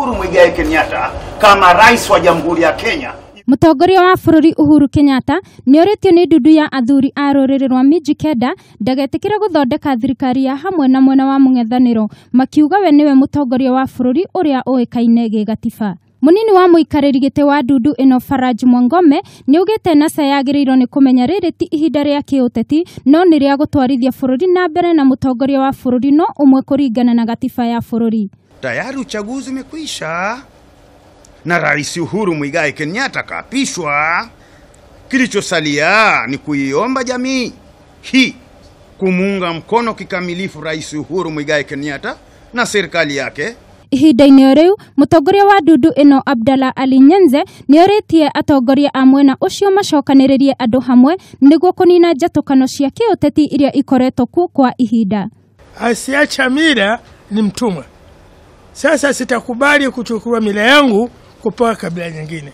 Uhuru Muigai Kenyatta kama rais wa Jamhuri ya Kenya. Mũtongoria wa bũrũri Uhuru Kenyatta nĩorĩtio nĩ ndundu ya athuri a rũrĩrĩ rwa Mijikenda ndagetĩkĩre gũthondeka thirikari ya hamwe na mwena wa mũng'ethanĩro, makiuga we nĩwe mũtongoria wa bũrũri ũrĩa ũĩkaine gĩgatiba. Mũnini wa mũikarĩri gĩtĩ wa ndundu ĩno Faraj Mwangome nĩaugĩte NASA yagĩrĩirwo nĩ kũmenya rĩrĩ ti ihinda rĩa kĩũteti no nĩ rĩa gũtwarithia bũrũri na mbere na mũtongoria wa bũrũri no ũmwe kũringana na gatiba ya bũrũri. Tayari uchaguzi umekwisha na Rais Uhuru Muigai Kenyatta kaapishwa. Kilichosalia ni kuiomba jamii hii kumuunga mkono kikamilifu Rais Uhuru Muigai Kenyatta na serikali yake. Ihinda-inĩ o rĩu mũtongoria wa ndundu ĩno Abdalla Ali Nyenze nĩorĩtie atongoria a mwena ũcio macokanĩrĩrie andũ hamwe nĩguo kũnina njatũkano cia kĩũteti iria ikoretwo kuo kwa ihinda. Asiacha mila ni mtumwa. Sasa sitakubali kuchukua mila yangu kupewa kabila nyingine.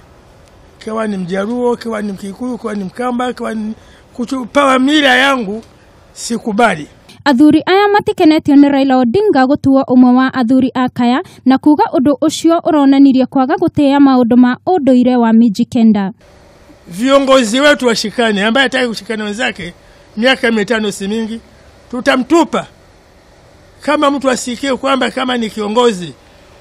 Kiwa ni Mjaruo, kiwa ni Mkikuyu, kiwa ni Mkamba, kiwa ni kuchukua mila yangu sikubali. Athuri aya matikenetio nĩ Raila Odinga gũtuo ũmwe wa athuri a Kaya na kuga ũndũ ũcio ũronanirie kwaga gũtĩĩa maũndũ ma ũndũire wa Mijikenda. Viongozi wetu washikane, ambaye hataki kushikana wenzake miaka 5 si mingi, tutamtupa. Kama mtu asikie kwamba kama ni kiongozi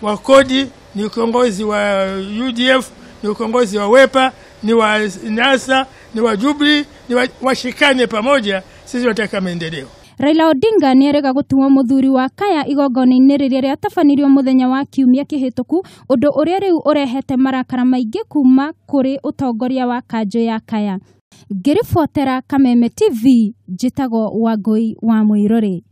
wa kodi, ni kiongozi wa UDF, ni kiongozi wa WEPA, ni wa NASA, ni wa Jubilee, ni washikane pamoja, sisi tunataka maendeleo. Raila Odinga nĩerĩga gũtuo mũthuri wa Kaya igongona-inĩ rĩrĩa rĩatabanirio mũthenya wa kiumia kĩhĩtũku, ũndũ ũrĩa rĩu ũrehete marakara maingĩ kuma kũrĩ ũtongoria wa kanjũ ya Kaya. Ngĩribotera Kameme TV, njĩtagwo Wangũi wa Mũirũrĩ.